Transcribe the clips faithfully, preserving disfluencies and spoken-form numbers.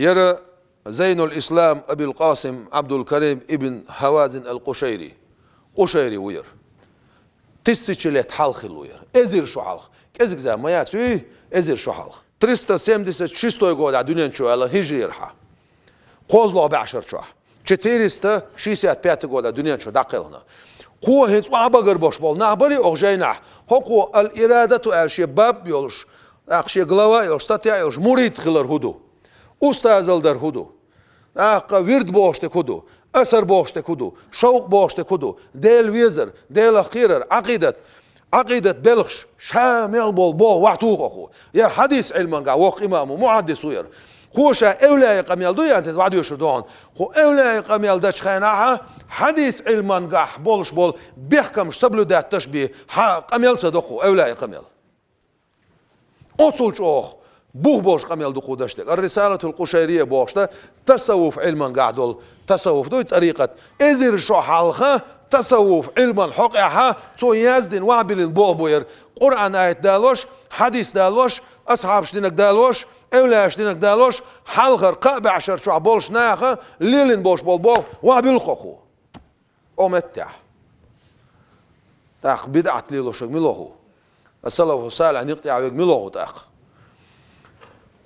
Яра Зайнул Ислам Абил Къасим Абдул Карим ибн Хавазин ал-Къушайри. Къушайри ву яра. Тысяча лет хьалха хилла ву яра. Эзар шо хьалха. КӀезиг зама ма яц вуй, эзар шо хьалха. Триста семьдесят шестой года дуьнен чу аьлла хижрера хьа. КхозлагӀа бӀешарчохь. Четыреста шестьдесят пятый года дуьнен чу дӀакхелхина. Кхо хӀинца охьабагар бош болу нах барий оха жайнахь. ХӀокхо ал-Ирадату аьлла шен баб йолуш, тӀаккха шен глава йолуш, статья йолуш, мурид хилар хӀу ду? Устазал дар хӀу ду? ТӀаккха вирд бохуш дерг хӀу ду? Асар бохуш дерг хӀу ду? Шовкъ бохуш дерг хӀу ду? Дела везар, Делах кхерар, Ӏакъидат, Ӏакъидат белхаш, ша мел болу боху вахьа туху оха. Яра хьадис Ӏилмангахь воккха имам ву, мухьаддис ву яра. Кхо ша эвлаяийн къамел ду ян цец вахьа доьшур дохуна. Кхо эвлаяийн къамел дачу хенахьа хьадис Ӏилмангахь болуш болу бехкамаш соблюдать даш бен хьан къамел ца до кхо эвлаяийн къамел. Оцул чӀогӀа бух болуш къамел ду кху даш дерг. Ар-Рисалатул Къушайрия бохуш да, тасаввуф Ӏилмангахь долу, тасаввуф дуй, тӀарикъат. Эзар шо хьалха тасаввуф Ӏилман хьокъехьа цо яздина, вахьабиллина болх бу яра. Къуръан аят далош, хьадис далош, асхьабаш динарг далош, эвлаяаш динарг далош, хьалхара кхаа бӀешар чохь болуш наха лелина болуш болу болх вахьабуьллу кхо кху. О меттехь. ТӀаккха бидӀат лелош верг мила ву? Ас-салафу салихь некъа тӀехь верг мила ву тӀаккха?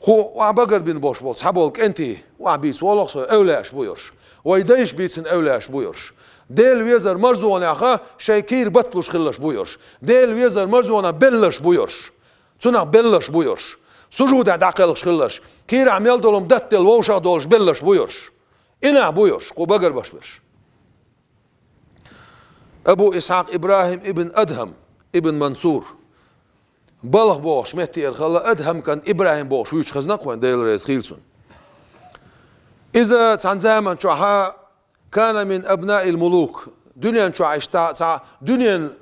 Кху охьабагар бина болуш болу цхьаболу кӀентий, охьабийца волу-кх со, эвлаяаш бу йош. Вай дайша бийцина эвлаяаш бу йош. Дела везар марзонехьа шайн кийра батлуш хиллаш бу йош. Дела везар марзонехьа беллаш бу йош. Цунах беллаш бу йош. Сужудехь дӀакхелхаш хиллаш. Кийрахь мел долу хӀума датделла вовшах долуш беллаш бу йош. И нах бу йош, кху багар беш берш. Абу Исхьакъ ИбрахӀим ибн Адхьам ибн Мансур, Балх бохуш меттера хилла, Адхьам кӀант ИбрахӀим бохуш вуьйцуш хезна-кх вайн, Дела реза хийла цунна. Иза цхьана заман чохьа кана мин абнаил мулук, дуьнен чохь иштта цхьа дуьненан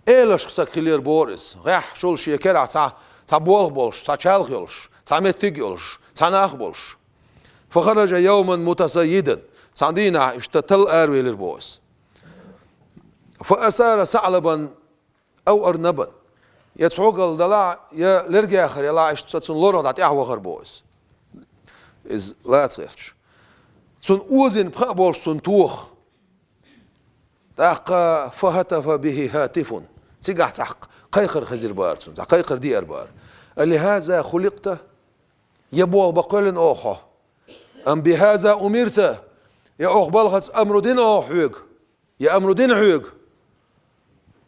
элашка саг хилира боху иза. ГӀеххьачул шен керахь цхьа, цхьа болх болуш, цхьа чалх йолуш, цхьа меттиг йолуш, цхьа нах болуш. Фахараджа йовман мутасаййидан, цхьана дийнахь иштта талла аравелира боху иза. Фа асара саълабан ав арнабан. Я цхьогал далахь, я лергехар ялахь, иштта цуьнан лорах дӀа тӀаьхьа вахара боху иза. Иза лаца гӀерташ. Цунна озийна пха а болуш цунна тоха. ТӀаккха фахатафа бихи хатифун. Цигахь цхьа кхайкхар хезира бара цунна, цхьа кхайкхар деара бара. Алихаза хуликъта? Я болх бан кхоьллина оха хьо? Ам бихаза умирта? Я оха балхаца амру дина оха хьоьга? Я амру дина хьоьга?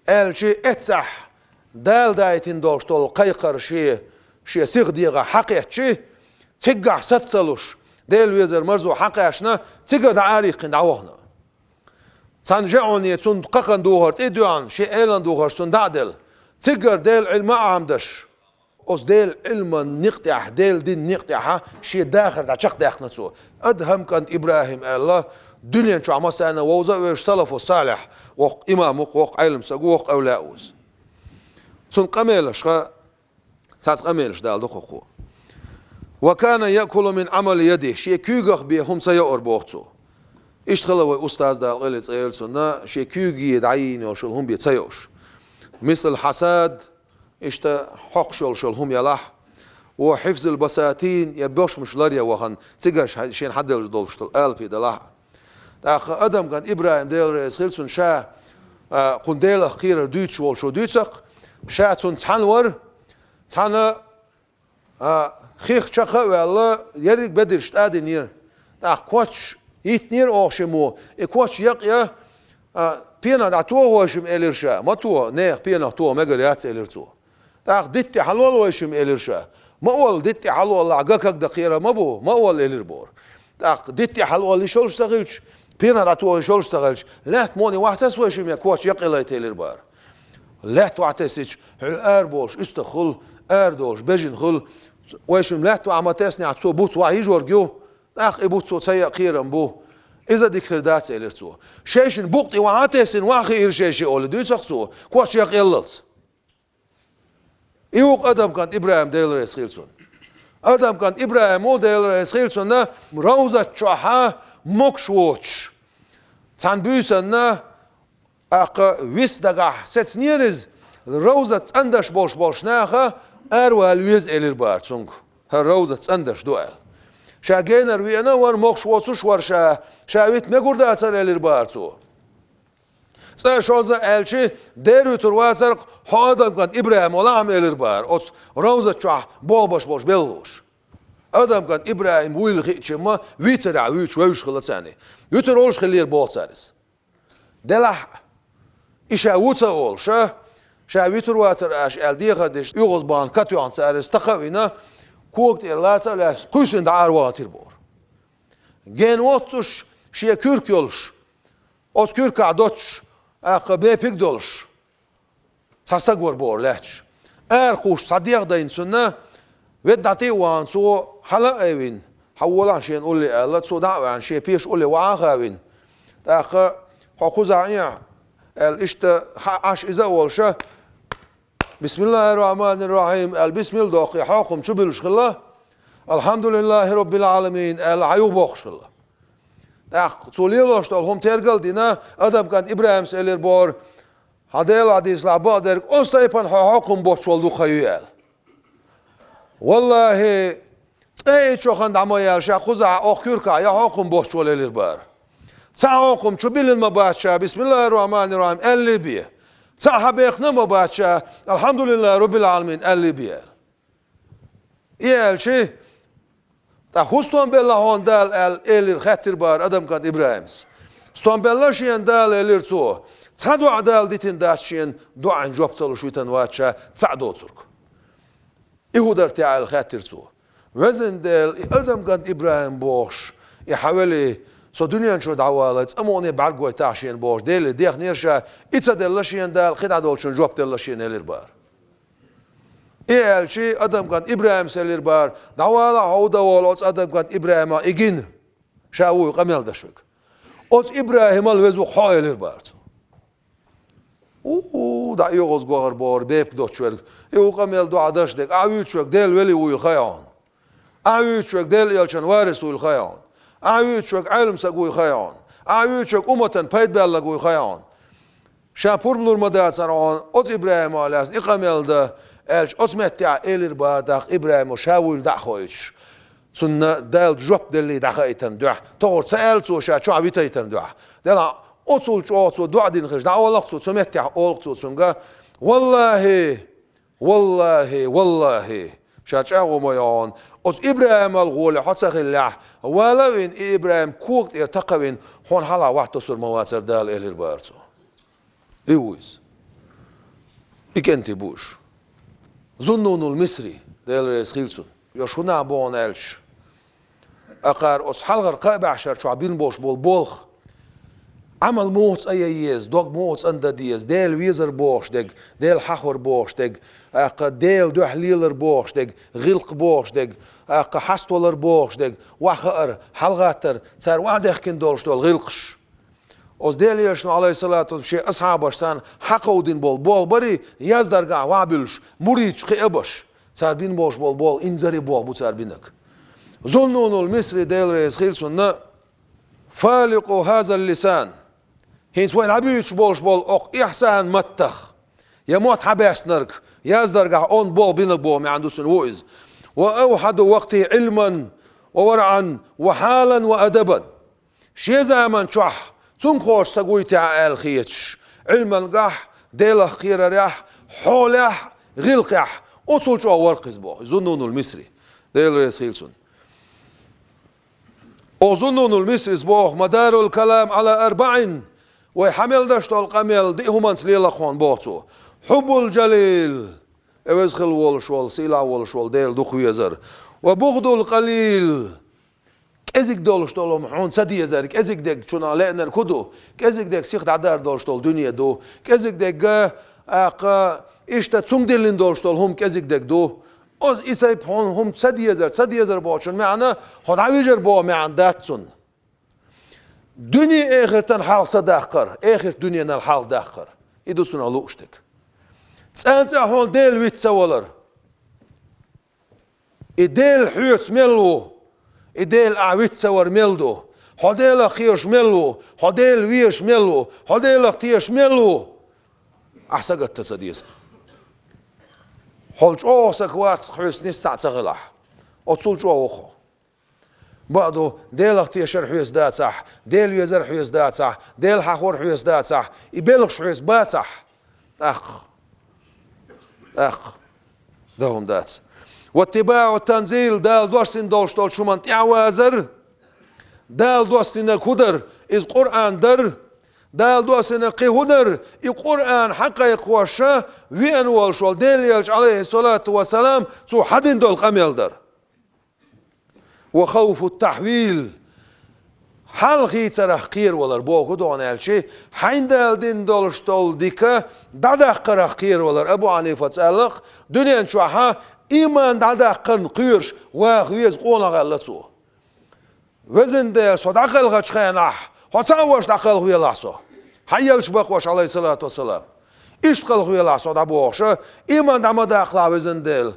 Аьлча, эццахь Дала дайтина долуш долу кхайкхар шен, шен сиха дегӀахь хьакхеттачи, цигахь саца ца луш, Дела везар марзо хьакхаьчна, цигара дӀа арихкхина дӀавахана. Цхьана жаӀоне цунна кхакхан духар тӀе а доьгӀна, шен элан духарш цунна дӀа а делла, цигара Делан Ӏилма а Ӏамдаш, оцу Делан Ӏилман некъа тӀехь, Делан дин некъа тӀехьа шен дахар дӀа чекхдаьккхина цо. Адхьам кӀант ИбрахӀим аьлла, дуьнен чохь массарна вовза а вевзаш салафу салихь, воккха имам ву-кх, воккха Ӏелам саг ву, воккха эвлаъ ву иза. Цунна къамелаш ха, цхьацца къамелаш дала ду кху кхо. Ва кана якулу мин Ӏамали яди, шен куьйгах бен хӀума ца йоура боху цо. Иштта хилла вай устаз, Дала къайле цӀа йойла цунна, шен куьйге дӀайийна йолуш йолу хӀума бен ца йоуш. Мисал хьасад, иштта хьокхуш йолуш йолу хӀума ялахь, ва хьифзул басатин, я бошмаш лар я вахана, цигара шайна хьаделлаш долуш долу алапи далахь. ТӀаккха Адам кӀант ИбрахӀим, Дела реза хила цунна, ша, а, кхунна Делах кхерар дуьйцуш волчо дуьйцу-кх, ша цунна цхьаьна вара, цхьаьна, а, хих чекх а ваьлла, ерриг бедарш тӀадинера. ТӀаккха коч йиттинера оха шиммо, и коч якъъян, а, пенах дӀатоха вай шимма, элира ша. Ма тоха, нехан пенах тоха мегар яц, элира цо. ТӀаккха дитта тӀе хьалол вай шимма, элира ша. Ма олла, дитта тӀе хьалолахь, ган кагдан кхерар ма бу, ма олла, элира бохура. ТӀаккха дитта тӀе хьалол йиш йолуш ца хилча, пенах дӀатоха йиш йолуш ца хилча, лаьтта муъне вахьтаса вай шимма, я коч якъъялайта, элира бара. Лаьтта вахьтесича, хьуьлла ара болуш уьстагӀ хуьлу, ара долуш бежана хуьлу. Вай шимма лаьтта вахьа ма теснехь, цо буц вахьа йижорг ю, тӀаккха и буц цо ца яа кхерам бу. Иза дика хир дац, элира цо. Шайшинна букъа тӀе вахьа а тесна, вахьа хиира шайшиъ олий дуьйцу-кх цо, коч якъъяллалц. И ву-кх Адам кӀант ИбрахӀим, Дела реза хила цунна. Адам кӀант ИбрахӀим ву, Дела реза хила цунна, ровзат чохьа могуш воцуш. Цхьана буьйсанна, тӀаккха вист дагахь сецнера иза, ровзат цӀандаш болуш болчу наха аравала веза, элира бара цуьнга. ХӀара ровзат цӀандаш ду аьлла. Ша генара веана вара, могуш воцуш вара ша, ша вита мегар дацара, элира бара цо. Цкъа а, шозза а аьлча, дера вуьтур вацара-кх, хьо адам кӀант ИбрахӀим валахь-м, элира бара оцу ровзат чохь болх беш болчу белхалоша. Адам кӀант ИбрахӀим вуйла хиъча-м, вийцарехь вуьйцуш вевзаш хилла царна. Вуьтур волуш хиллера боху цара иза. Делахь а, и ша ву ца олуш, ша вуьтур вацара аша аьлла дехар деш, оьгӀазбахана катоьхна цара иза, стаха а вина, кога тӀера лаца а лаьцна, кхуьйсина дӀа аравахийтира боху. Ген воццуш, шен куьрка йолуш, оцу куьркахь доцуш, тӀаккха бепиг а долуш, цхьа стаг вара боху лаьтташ. Арахуьйсуш цхьа дегӀ дайна цунна, ведда дӀатӀе а вахана, цо хьала а айвина, хьан волахь шена улле аьлла, цо дӀа а ваьхьна, шен пеша улле вахьа а хавина. ТӀаккха, хьо кхузахь Ӏехьа, аьлла, иштта хьа-, Ӏаш иза а волуша, «Бисмиллахир-рахманир-рахим», аьлла, бисмилла доккхий, хьокхам чу буьллуш хилла, «Алхьамдулиллахи роббил Ӏаламин», аьлла, хьан юха бохуш хилла. ТӀаккха цо лелош долу хӀума тергал а дина, адам кӀант ИбрахӀимс элира боху: «Хьан Делахь дийцалахь бакъдерг, оцу тайпана хьо хьокхам боцуш волу ду-кх хьан ю», аьлла. «ВаллахӀи, ткъе итт шо хан дӀа ма яьлла, ша кхузахь окху куьркахь я хьокхам боцуш волу», элира бара. «Цхьа хьокхам чу биллина ма бац ша, бисмиллахир-рахманир-рахим аьллий бен. Цхьа хьан бехна а ма бац ша, алхьамдулиллахи роббил Ӏаламин аьллий бен», аьлла. И аьлча, «ТӀаккха хӀун стом белла хьуна Дала?» аьлла, элира, хаьттира бара адам кӀант ИбрахӀимс. «Стом белла шена Дала», элира цо. «Цхьа доӀа Дала дитина дац шена, доӀан жоп ца луш витина вац ша цхьаъ доцург». «И хӀун дара те?» аьлла, хаьттира цо. «Везан Дела, и адам кӀант ИбрахӀим бохуш, и хьан велий, со дуьнен чуьра дӀавалай, цкъа мукъане бӀаьргавайтахьа шена бохуш, Деле дехнера ша, и ца делла шена Дала, кхин дӀа долчун жоп делла шена», элира бара. И аьлча, адам кӀант ИбрахӀимс элира бара: «ДӀавала хьо, хӀун дан волу оцу адам кӀант ИбрахӀимах и гина, ша вуй къамел даш верг. Оцу ИбрахӀимал веза ву-кх хьо», элира бара цо. У-у, дӀа оьгӀаз гохар бохура бепиг доцуш верг. И ву къамел дуьхьа даш дерг, ахь вуьйцуш верг Делан вели вуйла хаьа хьуна. Ахь вуьйцуш верг Делан элчан варис вуйла хаьа хьуна. Ахь вуьйцуш верг Ӏелам саг вуй хаьа хьуна. Ахь вуьйцуш верг умматан пайда баьллаг вуй хаьа хьуна. Ша пурба лур ма дацара хьуна оцу ИбрахӀимах лаьцна и къамел дан, аьлча, оцу меттехь элира бара тӀаккха ИбрахӀимо ша вуйла дӀа а хоуьйтуш. Цунна Дала жоп деллий дӀахаийтарна дуьхьа, тохара ца аьлла цо ша чохь витайтарна дуьхьа. Делахь оцул чӀогӀа цо доӀа дина хилча, дӀавала-кх цо, цу меттехь олу-кх цо цуьнга: «ВаллахӀи, валлахӀи, валлахӀи, ша чӀагӀо ма йо хьуна, оцу ИбрахӀимал гӀоле хьо ца хиллехь, вала а вина, и ИбрахӀим кога тӀера такха а вина, хьуна хьалха вахь тосур ма вацара Дала», элира бара цо. И ву иза. И кӀентий бу уьш. Зуннунул Мисри, Дела реза хила цунна. Йо, шуна боху аьлча, акхара оцу хьалхара кхаа бӀешар чохь бина болуш болу болх, Ӏамал муха цӀа ян еза, дог муха цӀандан деза, Дела везар бохуш дерг, Дела хьахор бохуш дерг, тӀаккха Дела дуьхьа лелар бохуш дерг, гӀиллакх бохуш дерг, тӀаккха хьаставалар бохуш дерг, вахаар, хьалагӀаттар, цара вахьа дехкина долуш долу гӀиллакхаш. Оцу Делан Элчано, Ӏалайхиссалату вассалам, шен асхьабашна царна хьакховдина болу болх барий, яздаргахь вахьа буьллуш, мурдаш кхиабаш, цара бина болуш болу болх инзаре болх бу цара бинарг. Зуннунул Мисри, Дела реза хила цунна, фаликъу хазал лисан, хӀинца вай дӀабуьйцуш болуш болу окху ихсан маттах, я мотт хьабаьснарг, яздаргахь онда болх бинарг боху маьӀна ду цуьнан, ву иза. Ва авхьаду вакътихӀи Ӏилман ва варъан ва хьалан ва адабан. Шен заман чохь цунга кхочуш ца гуйтехьа аьлла хеташ, Ӏилмангахь, Делах кхерарехь, хьолехь, гӀиллакхехь, оцул чӀогӀа вара-кх иза боху Зуннунул Мисри, Дела реза хила цунна. О, Зуннунул Мисрис боху: «Мадарул калам Ӏала арбаӀин», вай хьан мел даш долу къамел диъ хӀуманца лела-кх хьуна боху цо. «Хьуббул джалил», и веза хила волуш волу, сийлахь волуш волу Дела дукха везар. «Ва бугӀдул къалил», кӀезиг долуш долу хӀума хьуна ца дезар, кӀезиг дерг чунах леанарг хӀун ду? КӀезиг дерг сиха дӀадар долуш долу дуьне ду. КӀезиг дерг, тӀаккха, иштта цунга диллина долуш долу хӀума кӀезиг дерг ду. Оцу и сайпа хьуна хӀума ца дезар, ца дезар бохучун маьӀна, хьо дӀавижар боху маьӀна дац цунна. Дуьне эхартан хьалха ца даккхар, эхарт дуьненал хьалха даккхар. И ду цунах лууш дерг. ЦӀанцӀа хьуна Дела виц ца валар. И Дела хьоьца мел ву? И Дела ахь виц ца вар мел ду? Хьо Делах кхоьруш мел ву? Хьо Дела везаш мел ву? Хьо Делах тешаш мел ву? Ахь сагатта ца деза. Хьол чӀогӀа саг вац, хьоьца нисса а ца хилахь. Оцул чӀогӀа ву хьо. Бакъду, Делах тешар хьоьца дацахь, Дела везар хьоьца дацахь, Дела хьахор хьоьца дацахь, и белхаш хьоьца бацахь, тӀаккха, тӀаккха дан хӀума дац. واتباع التنزيل, Дала доссийна долуш долчу хӀуманна тӀаьхьавазар, Дала доссийнарг хӀун дара, иза Къуръан дара, Дала доссийнарг кхин хӀун дара, и Къуръан хьакхайкхоша веана волуш волу Делан элча, Ӏалайхиссалату вассалам, цо хьадина долу къамел дара. وخوف التحويل, хьал хийцарах кхеравалар боху догӀун аьлчи, хьайна Дала дина долуш долу дика дӀадаккхарах кхеравалар. Абу Хьанифаца аьлла-кх, дуьнен чохьа иман дӀадаккхарна кхоьруш ваха веза къонах аьлла цо. Везан Дела, со дӀакхелхачу хенахь, хьо ца а ваша дӀакхалхавелахь со. Хьан елча бакъ ваша, Ӏалайхиссалату вассалам. Иштта кхалхавелахь со дӀабохуша, иман дӀа ма даккхалахь, везан Дела.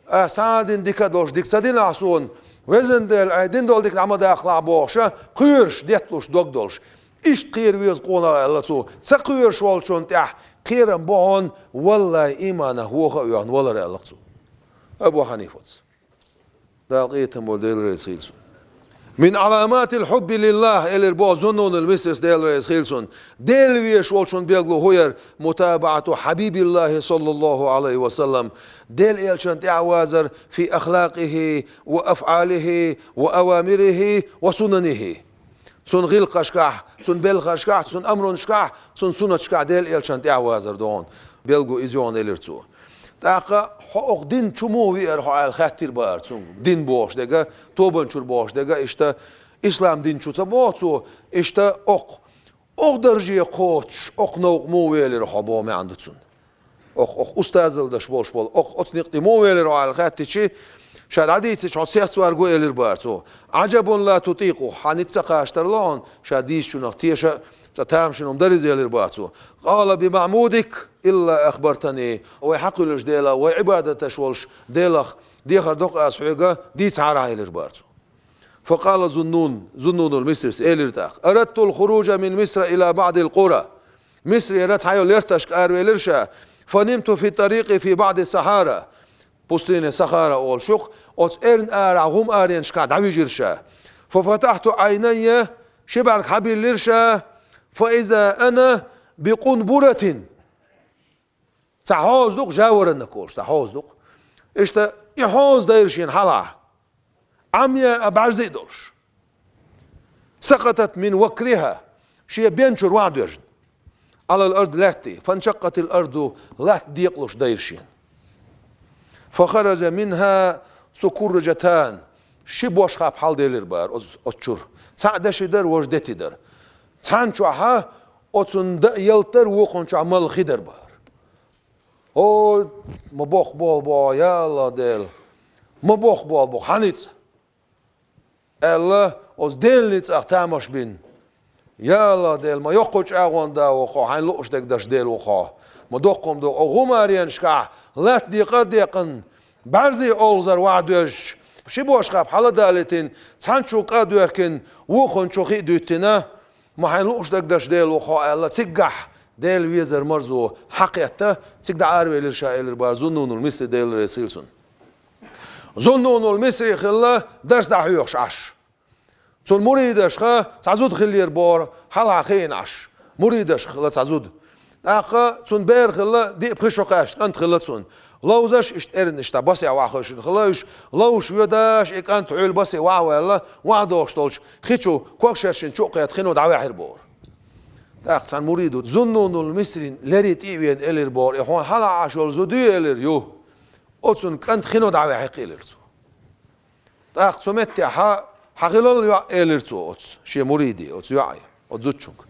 Ас хьан дина дика долуш дика ца динахь суна, везан Дела, айхьа дина долу дика дӀа ма даккхалахь бохуша, кхоьруш, детталуш дог долуш. Иштта кхера веза къонах аьлла цо. Ца кхоьруш волчунна тӀехь кхерам бу хьуна, валлай, иманах воха а оьхна валар аьлла цо. Абу Хьанифаца. Дала къинхетам болу Дела реза хила цунна. من علامات الحب لله, элира боху Зуннунул Мисрис, Дела реза хила цунна. Дела везаш волчун билгало хӀун яра? متابعة حبيب الله صلى الله عليه وسلم. Дела элчан тӀаьхьавазар في أخلاقه وأفعاله وأوامره وسننه. Цун гӀиллакхашкахь, цун белхашкахь, цун амрунашкахь, цун суннаташкахь Дела элчан тӀаьхьавазар догӀун. Билгало иза йогӀун элира цо. ТӀаккха хьо окху дин чу муха веара хьо аьлла хаьттира бахара цуьнга. Дин бохуш дерг, тобанчуьра бохуш дерг, иштта ислам дин чу ца боху цо, иштта окху, окху дарже кхочуш, окху новкъа муха велира хьо боху маьӀна ду цуьнан. Окху, окху устазалла деш болуш болу, окху оцу некъа тӀе муха велира хьо аьлла хаьттичи, ша дӀадийцича хьо цецварг ву элира бахара цо. عجب لا تطيقه, хьан ницкъ ца кхачийтар ло хьуна, ша дийцичунах теша а, цкъа тамашийна хӀума дара иза элира бахара цо. قال بمعبودك إلا أخبرتني. Вай хьакхуьллуш Дела, вай Ӏибадат деш волуш Делах дехар до-кх ас хьоьга, дийцахьара элира бахара цо. فقال ذو النون, Зуннунул Мисрис элира тӀаккха: أردت الخروج من مصر إلى بعض القرى. Мисрера цхьайолу лерташка аравелира ша. فنمت في الطريق في بعض الصحارى. Пустыня, Сахара олуш ю-кх, оцу эрна арахь гӀум-аренашкахь дӀавижира ша. ففتحت عيني, ши бӀаьрг хьабиллира ша. فإذا أنا بقنبرة. Цхьа хьоза ду-кх, жаворонок олуш, цхьа хьоза ду-кх. Иштта и хьоза дайра шена хьалха. عمياء, бӀаьрзе а долуш. سقطت من وكرها, шен бен чуьра охьадоьжна. على الأرض, лаьтта тӀе. فانشقت الأرض, латта декъалуш дайра шена. فخرج منها سكرجتان, ши бошхап хьалделира бахара оцу, оцу чуьра. Цхьаъ деши дара, важа дети дара. Цхьана чохьа оцунна дан а ялта дара, вукхунна чохь малхи дара бахара. О, ма боккха болх бу, я АллахӀ Дела! Ма боккха болх бу хьан ницкъ! Аьлла, оцу Делан ницкъах тамаш бина. Я АллахӀ Дела, ма йоккха чӀагӀонда ву хьо, хьайна лууш дерг деш Дела ву хьо. Ма доккха хӀума ду, о гӀум-аренашкахь латта декъа а декъна, бӀаьрзе олхазар охьадоьжча, ши бошхап хьала а далийтина, цхьана чу кӀа а доьхкина, вукхунна чу хи а дуьттина, ма хьайна лууш дерг деш Дела ву хьо аьлла, циггахь Дела везар марзо хьакхетта, цига дӀа аравелира ша, элира бахара Зуннунул Мисри, Дела реза хила цунна. Зуннунул Мисри хилла дарс дӀахьоьхуш Ӏаш. Цуьнан муридашха цхьа зуда хиллера бохура, хьалха хиъна Ӏаш. Муридашха хилла цхьа зуда. ТӀаккха цуьнан бер хилла, диъ-пхи шо кхаьчна кӀант хилла цуьнан. Ловзаш, иштта эрна, иштта басехь охьахевшина хилла уьш, ловзаш воьдуш, и кӀант хьуьлла басе охьаваьлла, охьадогӀуш долчу хи чу, когашершина чу а кхетта, хино дӀаваьхьира бохура. ТӀаккха цхьана муридо Зуннунул Мисрин леррина тӀе а веана элира бохура: «И хьуна хьалха Ӏаш йолу зуда ю?» — элира. «Ю». «Оцунна кӀант хино дӀаваьхьи-кх», — элира цо. ТӀаккха цу меттехь: «Хьан хилал йоӀ», — элира цо оцу шен муриде, оцу йоӀе, оцу зудчуьнга.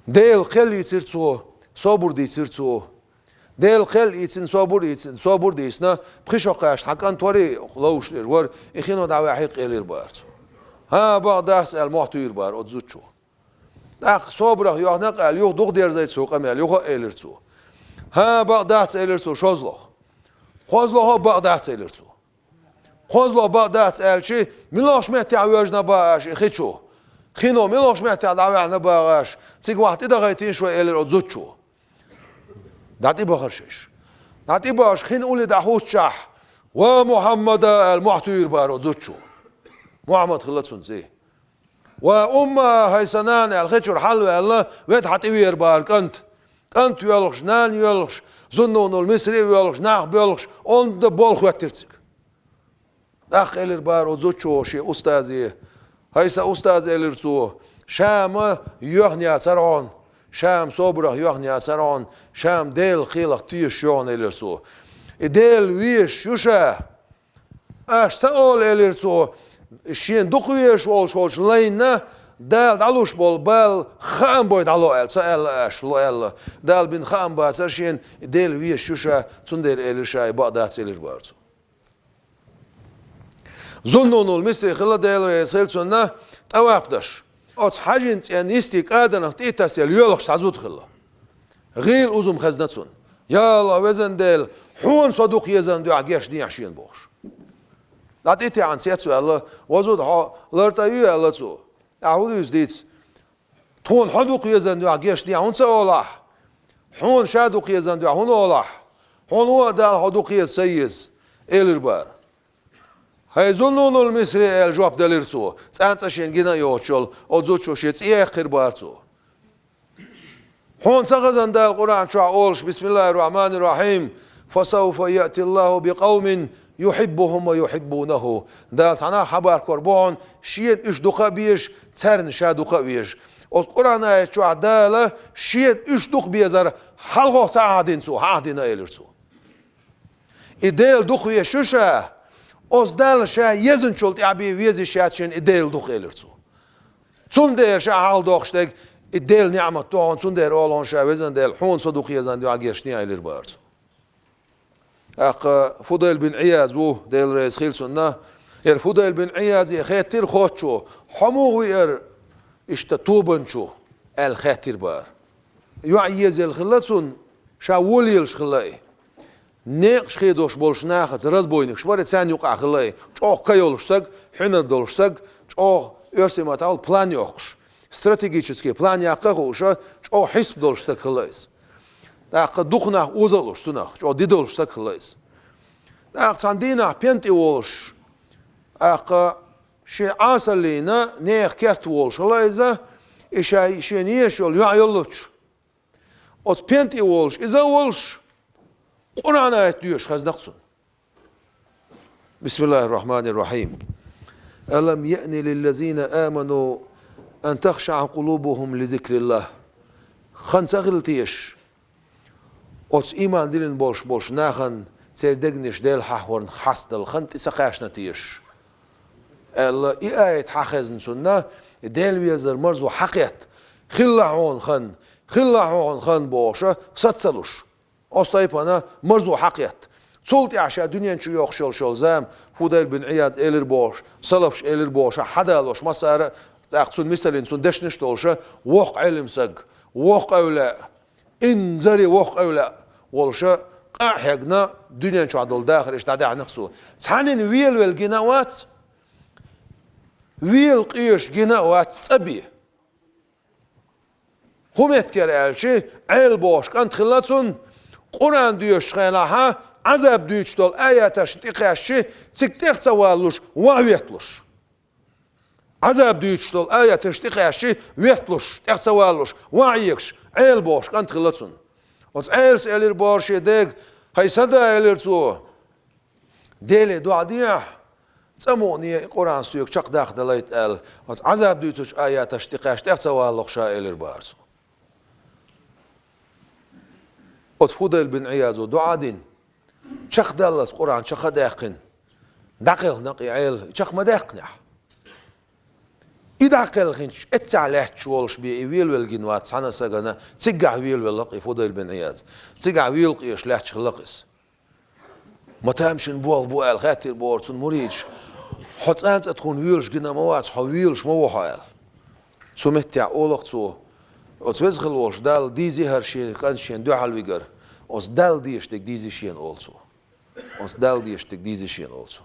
Делан кхел йийцира цо, собар дийцира цо. Делан кхел йийцина, собар йийцина, собар дийцина, пхи шо кхаьчна хьан кӀант вара, ловзуш вара, и хино дӀаваьхьи-кх, элира бахара цо. «ХӀан, бакъ дац», — аьлла, мохь туьйхира бахара оцу зудчо. ТӀаккха собарах йоьхна-кх аьлла, юха дукха дерзийра цо къамел, юха а элира цо. «ХӀан, бакъ дац», — элира цо шозлагӀа. КхозлагӀа а бакъ дац, элира цо. КхозлагӀа бакъ дац аьлчи, муьлхачу меттехь воьжна боху аша и хи чу? Хино муьлхачу меттехь дӀаваьхьна боху аша? Цига вахь тӀедахийтийша вай, элира оцу зудчо. ДӀатӀебахара шаьш. ДӀатӀебахаш хин улле дӀахӀуттучохь: «Ва Мухьаммада!» — аьлла, мохь туьйхира бахара оцу зудчо. Мухьаммад хилла цунна цӀий. «Ва умма, хӀай сан нана», — аьлла, хи чуьра хьалаваьлла, ведда хьа тӀевеара бара кӀант. КӀант воьлхуш, нана воьлхуш, Зуннунул Мисри а воьлхуш, нах боьлхуш, онда болх хӀоьттира цига. ТӀаккха элира бара оцу зудчо шен устазе: «ХӀай сан устаз, — элира цо, — Шама йоьхна яцара хьуна, Шама собарах йоьхна яцара хьуна, Шама Делан кхелах тешаш ю хьуна», — элира цо. «И Дела везаш ю ша. Аш ца олу, — элира цо, — шена дукха везаш волуш волчу лайна Дала дӀалуш болу бала хаам бой дӀало аьлла, ца аьлла аша, ло аьлла. Дала бина хаам бацара шена, и Дела везаш ю ша, цундела элира ша, и бакъ дац», — элира бара цо. Зуннунул Мисри хилла, Дела реза хила цунна, тӀаваф деш. Оцу хьаьжин цӀенна йисте кӀаданах тӀе а тасаелла йоьлхуш цхьа зуда хилла. ГӀийла узам хезна цунна. «Я АллахӀ, везан Дела, хьуна со дукха езарна дуьхьа гечдехьа шена», — бохуш. ДӀа тӀе а таьӀна цецваьлла, «Ва зуда, хьо лартӀа ю?» — аьлла цо. «Ахьа хӀун дуьйцу дийца? Тхуна хьо дукха езарна дуьхьа гечдехьа хӀунда ца олу ахь? Хьуна ша дукха езарна дуьхьа хӀунда олу ахь? Хьуна вон а Далла хьо дукха еза ца еза», — элира бара. «ХӀай Зуннунул Мисри», — аьлла жоп делира цо, цкъа а шена гина а йоцуш йолу оцу зудчо шен цӀе яьккхира бара цо. «Хьуна ца хезна Дала Къуръан чохь олуш: „Бисмиллахир Рахманир Рахим, фасавфа яъти Аллаху бикъавмин юхиббухум ва юхиббунаху“. Дала цхьа нах хьабахкор бу хьуна, шена уьш дукха а безаш, царна ша дукха а везаш“. Оцу Къуръан аят чохь Дала шена уьш дукха безар хьалхох ца Ӏахдина цо, хьан Ӏахдина», — элира цо. «И Дела дукха везаш ю ша, оцу Далла ша езначул тӀаьхьа бен веза йиш яц шена и Дела дукха», — элира цо. «Цундела ша хьалха дохуш дерг и Делан неӀмат ду хьуна, цундела олу хьуна ша, везан Дела, хьуна со дукха езарна дуьхьа гечдехьа», — элира бара цо. ТӀаккха Фудайл бин Ӏияз ву, Дела реза хила цунна. Яра Фудайл бин Ӏиязе хаьттира хоцчо: «Хьо муха веара иштта тобанчу?» — аьлла хаьттира бара. ЙоӀ езелла хилла цунна, ша вон лелаш хилла и. Некъаш хедош болчу нахаца, разбойникаш бара, царна юкъахь хилла и. ЧӀогӀа ка йолуш стаг, хьуьнар долуш стаг, чӀогӀа оьрсийн маттахь олу план йоккхуш. Стратегический план яккха а хууш, чӀогӀа хьисап долуш стаг хилла иза. ТӀаккха дукха нах оза а луш цунах, чӀогӀа де долуш стаг хилла иза. ТӀаккха цхьана дийнахь пен тӀе волуш, тӀаккха шен Ӏасаллина нехан керта волуш хилла иза, и ша, шена езаш йолу йоӀ йоллучу. Оцу пен тӀе волуш, иза а волуш, Къуръан аят доьшуш хезна-кх цунна. Бисмиллахир Рахманир Рахим. «Алам яъни лиллазина аману ан тахшаа къулубухум ли зикриллах». Хан ца хилла теша, оцу ийман диллина болуш болчу нахана церан дегнаш Дела хьахорна хьастадала хан тӀе ца кхаьчна теша, аьлла, и аят хьан хезна цунна, Дела везар марзо хьакхетта, хилла хьуна хан, хилла хьуна хан бохуша, саца ца луш. Оцу тайпана марзо хьакхетта. Цул тӀаьхьа ша дуьнен чу йоккхуш йолуш йолу зама, Фудайл бин Ӏияз элира бохуш, салафаш элира бохуша, хьадалош массара а, тӀаккха цунна мисаллина цунна дешнаш а долуша, воккха Ӏелам саг, воккха эвлаъ, инзаре воккха эвлаъ волуша, къа а хьегна, дуьнен чохь долу дахарш дӀадаьхьна-кх цо. Цхьаннан велавелла гина а вац, вела къоьшуш гина а вац, цӀа бен. ХӀун меттигера аьлча, Ӏела бохуш кӀант хилла цунна, Къуръан доьшучу хенахьа, Ӏазаб дуьйцуш долу аяташна тӀекхаьчча, цига тӀех ца валлуш, ван ветталуш. Ӏазаб дуьйцуш долу аяташна тӀекхаьчча, ветталуш, тӀех ца валлуш, ван Ӏегаш, Ӏела бохуш кӀант хилла цунна. Оцу Ӏелас элира боху шен дега: «ХӀай сан да, — элира цо, — Деле доӀа дехьа, цӀа мукъане и Къуръан соьга чекхдаккха далайта», — аьлла, оцу Ӏазаб дуьйцучу аяташна тӀекхаьчча, тӀех ца валлуш ша элира бара цо. Оцу Фудайл бин Ӏиязо доӀа дина, чекхдаллалц Къуръан чекх а даьккхина, дӀакхелхина-кх и Ӏела, чекх ма даьккхинехь. И дӀакхелхинчу эццехь лаьтташ волуш бен и велавелла гина вац цхьана а сагана, цигахь велавелла-кх и Фудайл бин Ӏияз. Цигахь вела къоьшуш лаьтташ хилла-кх иза. «Ма тамашийна болх бу», — аьлла, хаьттира боху цунна муридаш: «Хьо цкъа а тхуна воьлуш гина ма вац, хьо воьлуш ма ву хьо», — аьлла. Цу меттехь олу-кх цо: «Оцу веза хилла волчу Далла дийзи хӀара шен кӀант шена дуьхьал вигар, оцу Далла дезаш дерг дийзи шена», — олу цо. «Оцу Далла дезаш дерг дийзи шена», — олу цо.